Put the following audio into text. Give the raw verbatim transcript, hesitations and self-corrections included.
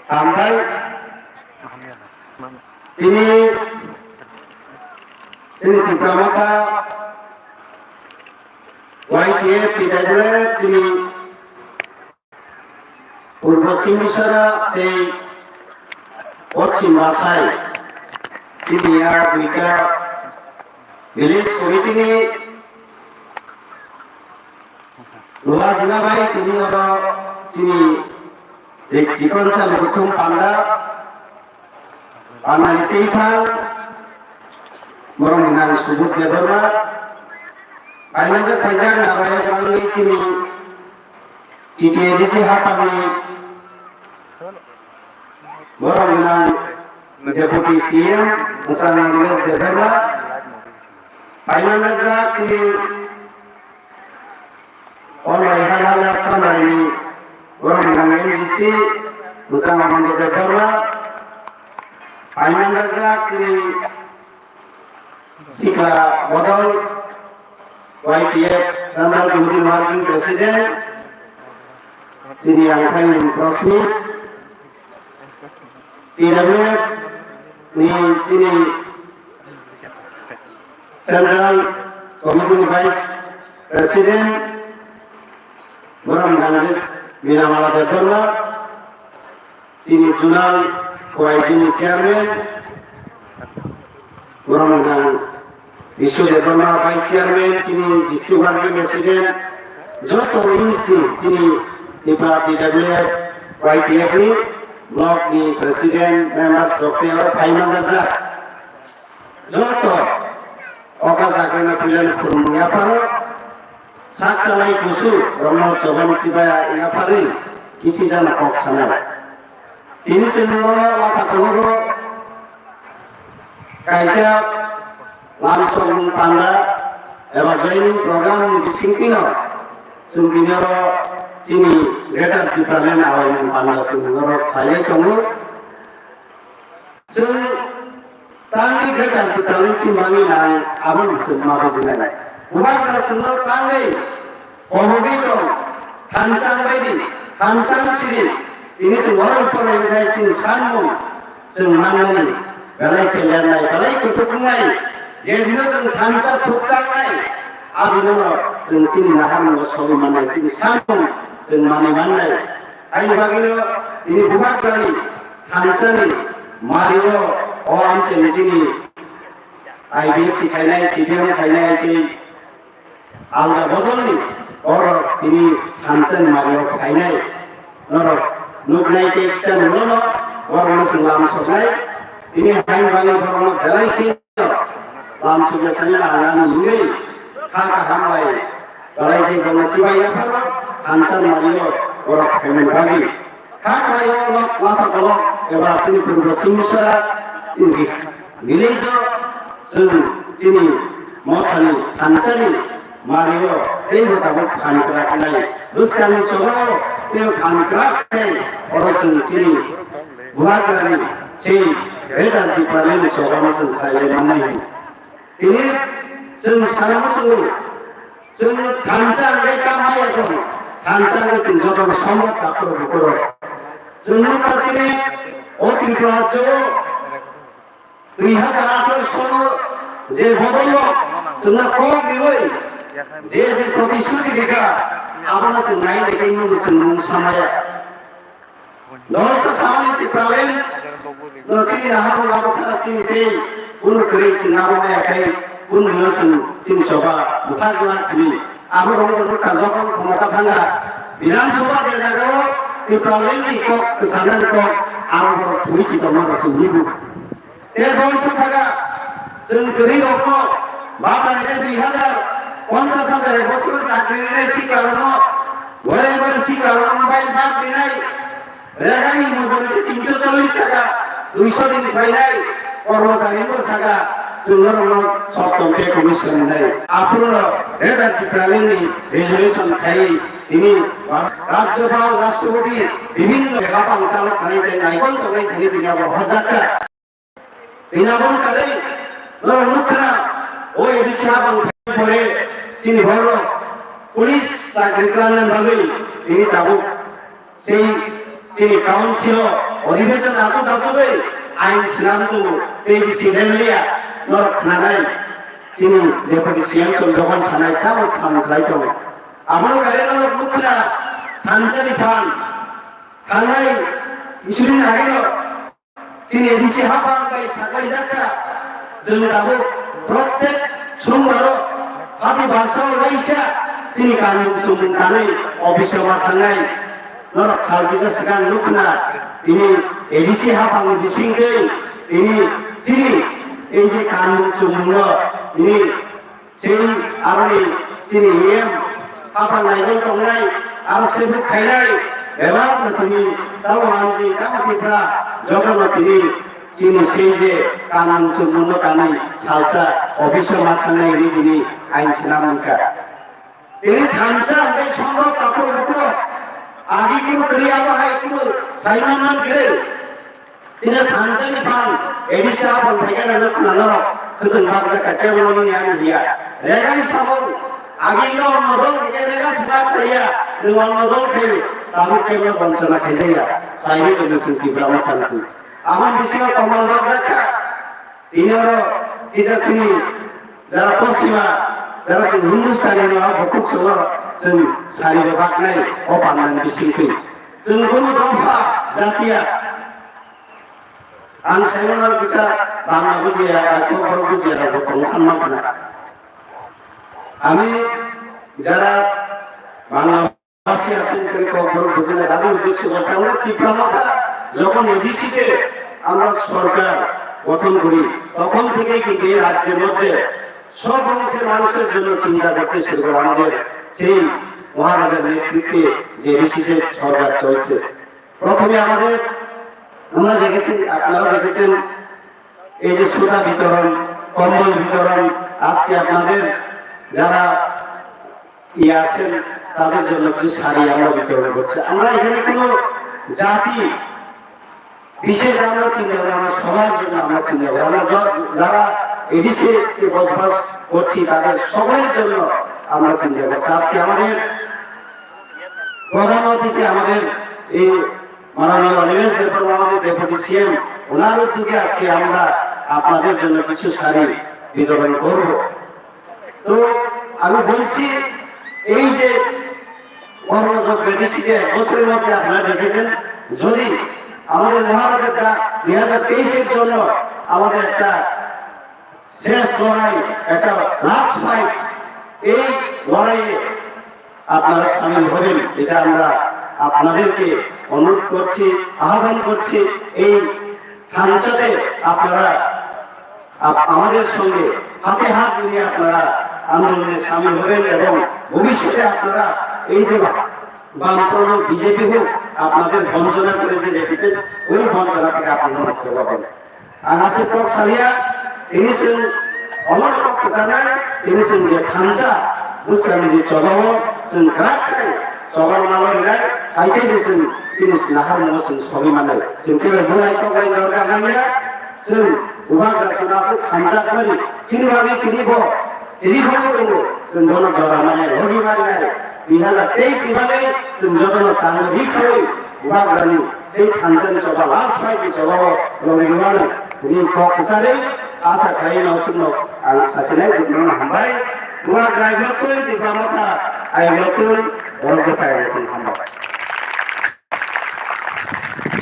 Hambai. Tini chini Tipra Motha Y T F T W chini Purbo Simisara tei Poschim Basai chini a duita village committee ni Luajina bai tini oro chini je chikon sal kuthum panda, pandani tei thang, borok ni nang Subodh Debbarma, paimajak paijak nabai borokni chini T T A D C hapangni borok ni nang Deputy C M, Bwsang Nirmesh Debbarma, paimajak chini Onlai Halala Samani, borok ni nang M D C, Bwsang Abhangkar Debbarma, paimang rajak chini Sikla Bodol, Y T F General Committee Working President, chini Angphai Prosmit, T W F ni chini Central Committee ni Vice President, Borom Gangjit Binamala Debbarma, chini Zonal Khowai Juni Chairman, Borom Gang Biswa Debbarma Vice Chairman, chini District Working President, joto unit ni chini Tipra T W F Y T F ni block ni President, members rok tei oro phai manjak jak. Joto oka jaga na pilani khulumung yapharo, sak salai kusu romno chobani sibaya yapharwi kisi jana kok sanai. Tini chwng oro lata tongo kaisa lamsokmung panda eba joining program ni bisingtwino chwng tini oro chini Greater Tipraland awaimung panda chwng oro khlaiwi tongo. Chwng tangwi Greater Tipraland chimani nang abono chwng ma bujinai. Bubagra chwngno tangwi kobogwi tong, thansa wngbaidi, thansa wngsidi. Tini chwng oro upor wngkhe chini sanmung chwng mannani belai khe lernai, belai kutuk wngnai. Je dino chwng thansa thukjaknai, a dinono chwng chini naharmung sogwi mannai, chini sanmung chwng manwi mannai. Haini bagwino tini Bubagrani thansani mario o amchai chini I B F T khainai, C P M khainai tei alda bodolni borok tini thansani mario khainai norok nuknai tei kisa nulono borokno chwng lam soknai. Tini haini bagwi borokno belai khe lam sokya sani nangnani hwnwi kha kaham bai belai khe borokno chibai yapharo thansani mario borok khaimani bagwi. Kha khlaio nok lama kolok eba chini purbo Simisara chini village o chwng chini mothani thansani mario teibo tabuk phan kwrak nai. Bwskangni chobao tei phan kwrak khe oro chwng chini Bubagrani sei Greater Tipraland ni chobano chwng khlaiwi mannai hwn. Tini chwng sana muchungo. Chwng thansa hwnkhe tamo ya tong, thansa hwnkhe chwng jotono somok takhurok bukhurok. Chwng nukha chini o Tripura rajyo dui hazar atharo sono je bodolno chwngno kok riwi je je protishruti rikha, abono chwng nai nai khe nungwi chwng mung samaya. Dol sa samani Tipraland no chini naharmung abo sara chini tei kunu kwrwi chwng abo maya khai kunu no chwng chini soba bwthak glak hwnwi abo rwngbo nukha jokhon khomota thangkha Bidhan Sabha je jagao Tipraland ni kok kwcharnani kok aro borok thwi si tongma rok chwng hibu. Tei bongsa saka chwng kwrwi rokno bapani tei dui hazar ponchas hajar ek bosor chakri rinai sikla rokno gore gore sikla rokno mobile bag rinai. Rehani mojori se tinso chollis taka, duiso din khlainai, kormochari bo saka, chwng norokno sottom pay commission wngnai. Aphuru no Greater Tipraland ni resolution khai tini Rajyapal, Rashtrapati, bibhinno hapang chalo thani tei naikol tongnai thani tini abo horjakha. Tini abono kwrwi norok nukha, o A D C hapang phaini pore chini borok police chakri klangnani bagwi Tini tabuk sei chini council o odhibechon aswk aswk bai ain swnam tongo, tei bisi rally ya norok khnanai chini Deputy C M song jokhon sanai tamo sam khlai tongo. Abono kare norok nukha thansa ni phan thangnai Iswini nagino chini A D C haphang bai saklai jakha. Chwng tabuk protek songmaro hati barsa waisa chini kanmung chumung kanwi office o ma thangnai. Norok sal kisa swkang nukna tini A D C haphangni bisingtwi tini chini ei je kanmung chumungno tini Sei aroni chini E M haphang naigwi tongnai, aro se buk khainai, bebak no tini tamo Anji, tamo Tipra, joto no tini chini sei je kanmung chumung no kanwi salsa office o ma thangnai hinwi tini ain swnam wngkha. Tini thansa hwnkhe songrok takhuk bukhuk agi kunu kwrwi abo hai kunu saiman man kwrwi. Tini thansa ni phan A D C haphang phaikhe rano khwnano khwtwng bakjak kha, kebo nini ani hiya. Rega ni samung agi no modol khe rega sima khaiya, nwng modol khe tabuk kebo bonchona khaijaya. Khaini to musi Tipra Motha ni. Amon bisingo kombol bakjak kha. Tini oro kisa chini jara poschima, jara chini Hindustani no bukhuk songo chwng sari bo baknai o pandani bisingtwi. Chwng bono dopha jatiya. Ang saimano kisa Bangla bujiya, ang Kokborok bujiya rok bo tongo, ang ma khna. আমি যারা বাংলাভাষী আছি, কিন্তু Kokborok bujina dadi uddesho করছে, আমরা Tipra Motha যখন এডিসিতে আমরা সরকার গঠন করি, তখন থেকেই কিন্তু এই রাজ্যের মধ্যে সব অংশের মানুষের জন্য চিন্তা করতে শুরু করে আমাদের সেই মহারাজার নেতৃত্বে যে এডিসিতে সরকার চলছে। প্রথমে আমাদের, আমরা দেখেছি, আপনারা দেখেছেন, এই যে সুতা বিতরণ, কম্বল বিতরণ, আজকে আপনাদের যারা ইয়ে আছেন, তাদের জন্য কিছু শাড়ি আমরা বিতরণ করছি। আমরা এখানে কোনো জাতি বিশেষ আমরা চিন্তা করি, আমরা সবার জন্য আমরা চিন্তা করি। আমরা য-, যারা এডিসি তে বসবাস করছি, তাদের সকলের জন্য আমরা চিন্তা করছি। আজকে আমাদের প্রধান অতিথি আমাদের এই মাননীয় অনিমেষ দেববর্মা, আমাদের ডেপুটি সিএম, ওনার উদ্যোগে আজকে আমরা আপনাদের জন্য কিছু শাড়ি বিতরণ করব। তো আমি বলছি, এই যে কর্মযজ্ঞ এডিসি যে এক বছরের মধ্যে আপনারা দেখেছেন, যদি আমাদের মহারাজার ডাক দুই হাজার তেইশের জন্য আমাদের একটা শেষ লড়াই, একটা লাস্ট ফাইট, এই লড়াইয়ে আপনারা সামিল হবেন, এটা আমরা আপনাদেরকে অনুরোধ করছি, আহ্বান করছি। এই থামসাতে আপনারা আপ-, আমাদের সঙ্গে হাতে হাত মিলিয়ে আপনারা আন্দোলনে সামিল হবেন এবং ভবিষ্যতে আপনারা এই যে বামফ্রন্ট হোক, বিজেপি হোক, আপনাদের বঞ্চনা করে যে রেখেছেন, ওই বঞ্চনা থেকে আপনারা মুক্ত পাবেন। Ang aswk kok salia, tini chwng omono kok kwcharnai, tini chwng je thansa bwskanni je chobao chwng kwrak khe chobao malo rinai, hai khe se chwng chini naharmungo chwng sogwi mannai. Chwng khe bai bwlai koklai dorkar nangya, chwng bubagra chwng aswk hamjakmani, chini bagwi tini bo chini khogwi tongo, chwng bono jora mannai, logi mannai. Dui hazar teis ni bagwi chwng jotono changwi rikhawi bubagrani Tei thansa ni choba last fight ni choba o logi rwmani ri kok kwcharwi asa khlai no sukno ang sachinai jotono hambai. Bubagra ayang nokthung, Tipra Motha ayang nokthung, borok bwthai ayang nokthung hambai.